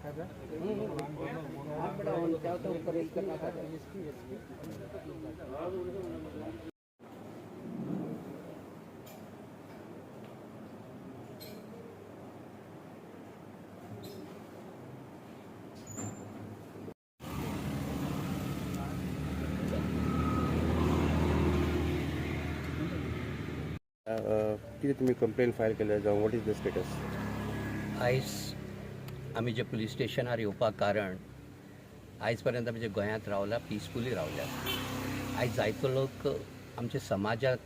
कितें तुमी complain file केल्या जावं what is the status? आयज आमी जे पुलीस स्टेशनार येवपाक कारण, आयज पर्यंत आमी जे गोंयांत रावला, पिसफुली रावल्या. आयज जायतो लोक आमच्या समाजाक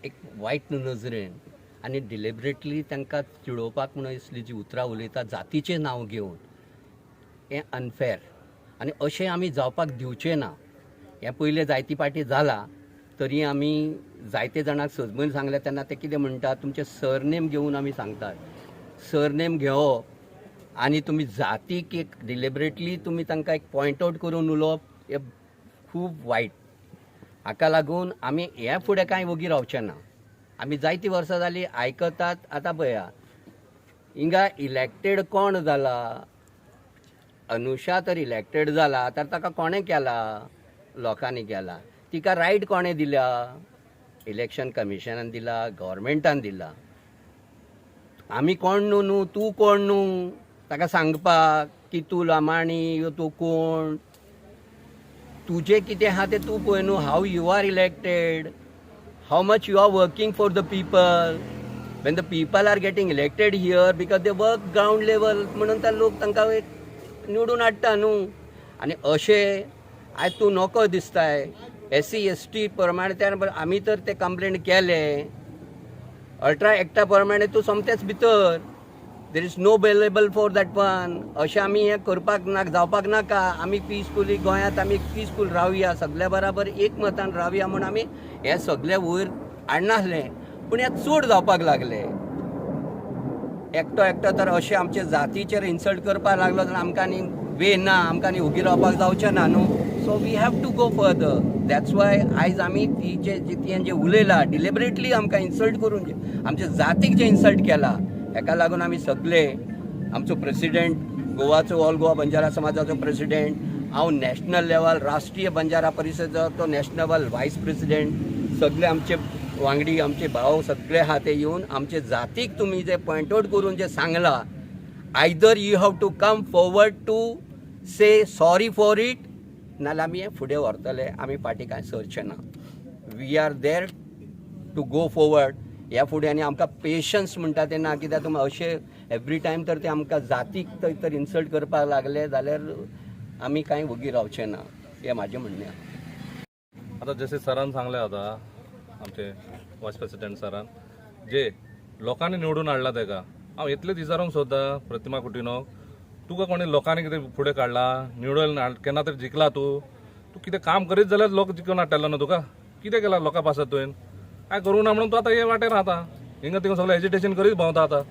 एक वायट नजरेन आनी डिलिबरेटली तांकां चिडोवपाक म्हणून असली जी उतरां उलयता जातीचें नांव घेवन, हें अनफेर आनी अशें आमी जावपाक दिवचें ना. हें पयलें जायती पाटी जालां, तरी आमी जायते जाणांक सजमून सांगलें तेन्ना ते कितें म्हणटात, तुमचें सरनेम घेवन आमी सांगतात. सरनेम घेवप आनी तुमी जातीक एक डिलिबरेटली तुमी तांकां एक पॉयंट आउट करून उलोवप हें खूब वायट. हाका लागून आमी हे फुडें कांय वोगी रावचे ना. आमी जायतीं वर्सां जालीं आयकतात. आतां पळया, हिंगा इलेक्टेड कोण जाला? अनुषा तर इलेक्टेड जाला, तर ताका कोणें केला? लोकांनी केला. तिका रायट कोणें दिल्या? इलेक्शन कमिशनान दिला, गव्हर्मेंटान दिला. आमी कोण न्हू? न्हू तूं कोण न्हू ताका सांगपाक की तूं लमाणी यो तूं कोण? तुजें कितें आहा तें तूं पळय न्हू. How you are elected, how much you are working for the people. When the people are getting elected here because they work ground level, म्हणून ते लोक तांकां एक निवडून हाडटा न्हू. आनी अशें आयज तूं नको दिसताय एस सी एस टी प्रमाणे त्या आमी तर ते कंप्लेंट केले. अल्ट्रा एक्टा प्रमाणे तूं सोमतेच भितर, there is no bailable for that one. अशें आमी हें करपाक ना, जावपाक नाका. आमी पिसफुली गोंयांत आमी पिसफूल रावया, सगल्या बराबर एकमतान रावया म्हूण आमी हें सगळें वयर हाडनासलें, पूण हें चड जावपाक लागलें. एकटो एकटो तर अशें आमचे जातीचेर इन्सल्ट करपाक लागलो जाल्यार आमकां आनी वे ना, आमकां आनी ओगी रावपाक जावचें ना न्हू. So we have to go further. That's why आयज आमी तिचे जे तिणें जें उलयलां, डिलिबरेटली आमकां इन्सल्ट करून जे आमच्या जातीक जें इन्सल्ट केला, हेका लागून आमी सगळे, आमचो प्रेसिडेंट गोवाचो, ऑल गोवा बंजारा समाजाचो प्रेसिडेंट, हांव नॅशनल लेवल राष्ट्रीय बंजारा परिशदेचो नॅशनल वायस प्रेसिडेंट, सगळे आमचे वांगडी, आमचे भाव सगळे आहा ते येवन आमचे जातीक तुमी जे पॉयंट आउट करून जे सांगला, either you have to come forward to say sorry for it, नाजाल्यार आमी हें फुडें व्हरतले. आमी फाटीं कांय सरचे ना. We are there to go forward. ह्या फुडें आनी आमकां पेशन्स म्हणटा ते ना, कित्याक तुमी अशें एवरी टायम तर ते आमकां जातीक तर इन्सल्ट करपाक लागले जाल्यार आमी कांय वगी रावचे ना, हें म्हाजें म्हणणें आसा. आता जसे सरान सांगले, आता आमचे वायस प्रेसिडेंट सरान, जे लोकांनी निवडून हाडला तेका हांव इतलें विचारूंक सोदता, प्रतिमा कुटिनोक, तुका कोणी लोकांनी कितें फुडें काडला, निवडून केन्ना तरी जिखला तूं? तूं कितें काम करीत जाल्यार लोक जिखून हाडटलो न्हू तुका. कितें केलां लोकां पासत तुवें? काय करूं ना म्हणून तूं आतां हे वाटेर आतां हिंगा थिंगा सगळें एजिटेशन करीत भोंवता आतां.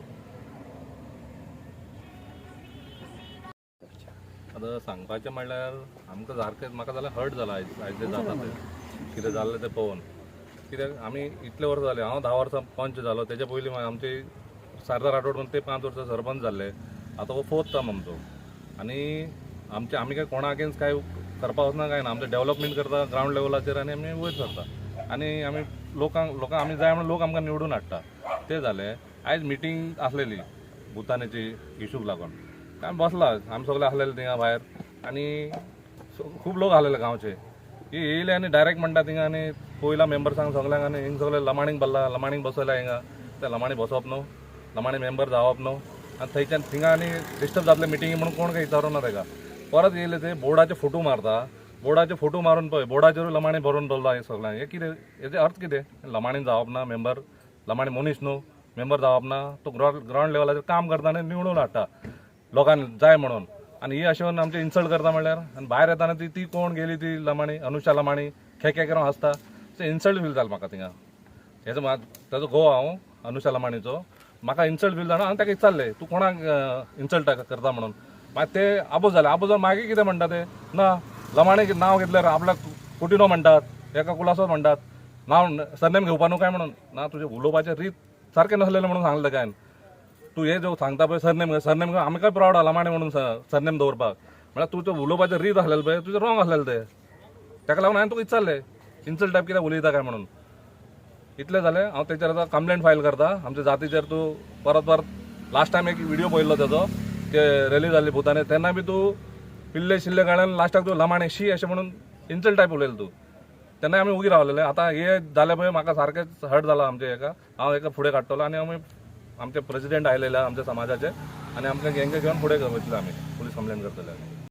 आतां सांगपाचें म्हणल्यार आमकां सारकें, म्हाका जाल्यार हर्ट जाला आयज. आयज जें जाता तें कितें जाल्लें तें पळोवन, कित्याक आमी इतले वर्सां जाले, हांव 10 वर्सां पंच जालो. तेच्या पयलीं आमचे सरदार राठोड म्हणून ते 5 वर्सां सरपंच जाल्ले. आतां हो फोर्थ टर्म आमचो आनी आमचे आमी काय कोणा अगेन्स्ट काय करपा वचना, काय ना. आमचें डेवलपमेंट करता ग्रावंड लेवलाचेर आनी आमी वयर सरता आनी आमी लोकांक लोकांक आमी जाय म्हणून लोक आमकां निवडून हाडटा. तें जालें. आयज मिटींग आसलेली भुतानेची इशूक लागून. आमी बसला, आमी सगळे आसलेले थिंगा भायर आनी खूब लोक आसलेले गांवचे. हे येयले आनी डायरेक्ट म्हणटा थिंगा आनी पयला मेंबर्सांक सगल्यांक आनी हिंग सगळे लमाणीक बसला, लमाणीक बसयला हिंगा. त्या लमाणी बसप न्हू, लमाणी मेंबर जावप न्हू. आनी थंयच्यान थिंगा आनी डिस्टर्ब जातले मिटिंगी म्हणून कोण काय विचारूं ना तेका. परत येयले ते बोर्डाचे फोटो मारता. बोर्डाचे फोटो मारून पळय, बोर्डाचेरूय लमाणी बरोवन दवरला. हे सगळ्यांक हे कितें? हेजे अर्थ कितें? लमाणी जावप ना मेंबर? लमाणी मनीस न्हू? मेंबर जावप ना? तो ग्रावंड लेवलाचेर काम करता आनी निवडून हाडटा लोकांक जाय म्हणून. आनी ही अशें करून आमचे इन्सल्ट करता म्हणल्यार, आनी भायर येताना ती ती कोण गेली ती लमाणी, अनुषा लमाणी खे खे करून हांसता. इन्सल्ट फील जालें म्हाका थिंगा. हेजो ताजो घोव हांव अनुषा लमाणीचो. म्हाका इन्सल्ट फील जालो आनी ताका विचारलें, तूं कोणाक इन्सल्ट करता म्हणून. मागीर ते आबोज जाले. आबोज जावन मागीर कितें म्हणटा ते, ना लमाणी नांव घेतल्यार आपल्याक कुटिनो म्हणटात, एका कुलासो म्हणटात, नांव सरनेम घेवपा न्हू काय म्हणून. ना, तुजें उलोवपाचें रीत सारकें नासलेलें म्हणून सांगलें ताका हांवें. तूं हे जो सांगता पळय सरनेम, सरनेम आमकां प्रावड लमाणे म्हणून सरनेम दवरपाक, म्हळ्यार तूं तें उलोवपाचें रीत आसलेलें पळय तुजें रॉंग आसलेलें तें, ताका लागून हांवें तुका विचारलें इन्सल्ट टायप कित्याक उलयता काय म्हणून. इतलें जालें, हांव तेचेर आतां कंप्लेंट फायल करता आमच्या जातीचेर. तूं परत परत लास्ट टायम एक व्हिडिओ पळयल्लो तेजो, ते रॅली जाल्ली भुताने, तेन्ना बी तूं पिल्ले शिल्ले काडून लास्टाक तूं लमाणे शी अशें म्हणून इन्सल्ट टायप उलयलें तूं, तेन्ना आमी उगी रावलेले. आतां हे जालें पळय म्हाका सारकेंच हर्ट जाला आमचें हेका. हांव हेका फुडें काडटलो आनी आमी आमचे प्रेजिडेंट आयलेले आमच्या समाजाचे आनी आमकां हेंकां घेवन फुडें वयतले, आमी पुलीस कंप्लेन करतले आमी.